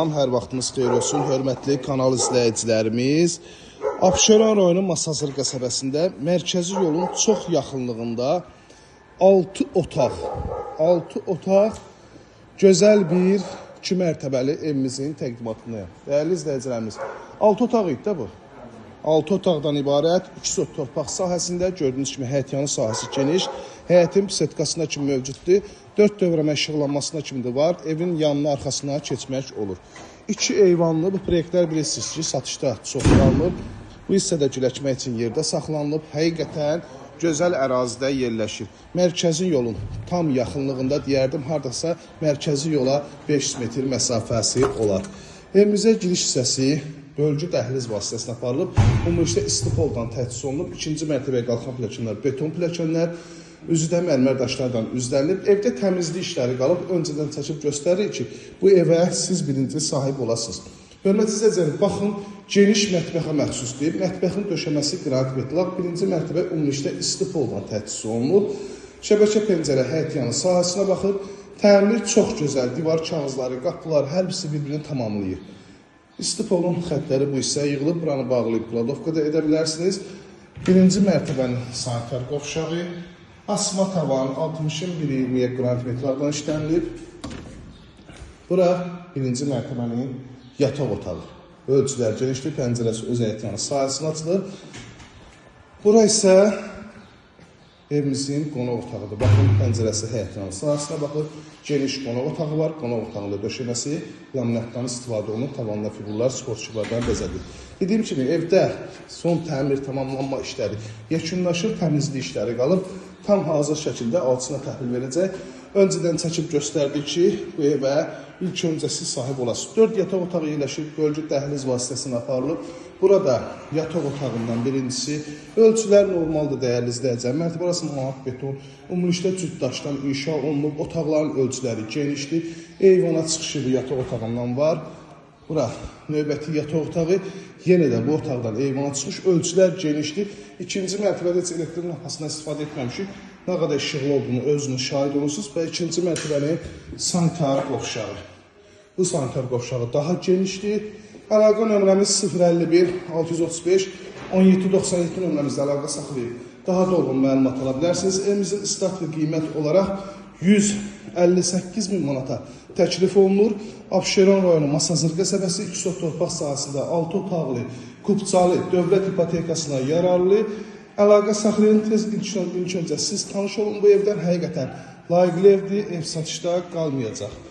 Hər vaxtınız xeyir olsun, hörmətli kanal izləyicilərimiz. Abşeron rayonu Masazır qəsəbəsində mərkəzi yolun çox yaxınlığında 6 otaq, 6 otaq gözəl bir 2 mərtəbəli evimizin təqdimatındayam. Dəyərli izləyicilərimiz, 6 otaq idi də bu. 6 otaqdan ibarət 2 sot torpaq sahəsində gördüyünüz kimi həyətyanı sahəsi geniş, həyətin setkasına kimi mövcuddur. 4 dövrəmə işıqlanmasına kimi də var. Evin yanına, arxasına keçmək olur. 2 eyvanlı bu proyektlər bilirsiniz ki, satışda çox qalmır. Bu hissədə güləkmək üçün yerdə saxlanılıb. Həqiqətən gözəl ərazidə yerləşir. Mərkəzi yolun tam yaxınlığında deyərdim, hardasa mərkəzi yola 500 metr məsafəsi olar. Evimizə giriş hissəsi bölgü dəhliz vasitəsilə aparılıb. Ümumilikdə istipoldan təchiz olunub. İkinci mərtəbəyə qalxan pilləkənlər beton pilləkənlər, üzü də mərmər daşlardan üzlənilib. Evdə təmizlik işləri qalıb. Öncədən çəkib göstərir ki, bu evə siz birinci sahib olasınız. Hörmətli izləyicilər, baxın, geniş mətbəxə məxsusdur. Mətbəxin döşəməsi qranit metlaq. Birinci mərtəbə ümumilikdə istipoldan təchiz olunub. Şəbəkə pəncərə həyətyanı sahəsinə baxır. Təmir çox gözəl. Divar kağızları, qapılar, hər birisi bir-birini tamamlayır. İstipolun xəttləri bu hissəyə yığılıb, buranı bağlayıb kladovka da edə bilərsiniz. Birinci mərtəbənin sanitar qovşağı, asma tavan 60-ın 1.20-yə qranit metrlardan işlənilib. Bura birinci mərtəbənin yataq otağı. Ölçülər genişdir, pəncərəsi öz həyətyanı sahəsinə açılır. Bura isə evimizin qonaq otağıdır. Baxın, pəncərəsi həyətyanı sahəsinə baxır. Geniş qonaq otağı var. Qonaq otağında döşəməsi laminatdan istifadə olunub. Tavanda fiqurlar, sportçulardan bəzədilir. Dediyim kimi, evdə son təmir tamamlanma işləri yekunlaşır, təmizlik işləri qalıb. Tam hazır şəkildə alçına təhvil verəcək. Öncədən çəkib göstərdik ki, bu evə ilk öncə siz sahib olasınız. 4 yataq otağı yerləşir, bölgü dəhliz vasitəsilə aparılıb. Burada yataq otağından birincisi, ölçülər normaldır dəyərli izləyicilər. Mərtəbə arası manat beton, ümumilikdə cüt daşdan inşa olunub, otaqların ölçüləri genişdir. Eyvana çıxışı bu yataq otağından var. Bura növbəti yataq otağı, yenə də bu otaqdan eyvana çıxış, ölçülər genişdir. İkinci mərtəbədə heç elektrik lampasından istifadə etməmişik. Nə qədər işıqlı olduğunu özünüz şahid olursunuz və ikinci mərtəbənin sanitar qovşağı. Bu sanitar qovşağı daha genişdir. Əlaqə nömrəmiz 051 635 1797 nömrəmizlə əlaqə saxlayıb daha dolğun məlumat ala bilərsiniz. Evimizin start və qiymət olaraq 158 min manata təklif olunur. Abşeron rayonu Masazır qəsəbəsi 2 sot torpaq sahəsində 6 otaqlı, kupçalı, dövlət ipotekasına yararlı. Əlaqə saxlayın, tez ilk öncə siz tanış olun bu evdən. Həqiqətən layiqli evdir, ev satışda qalmayacaq.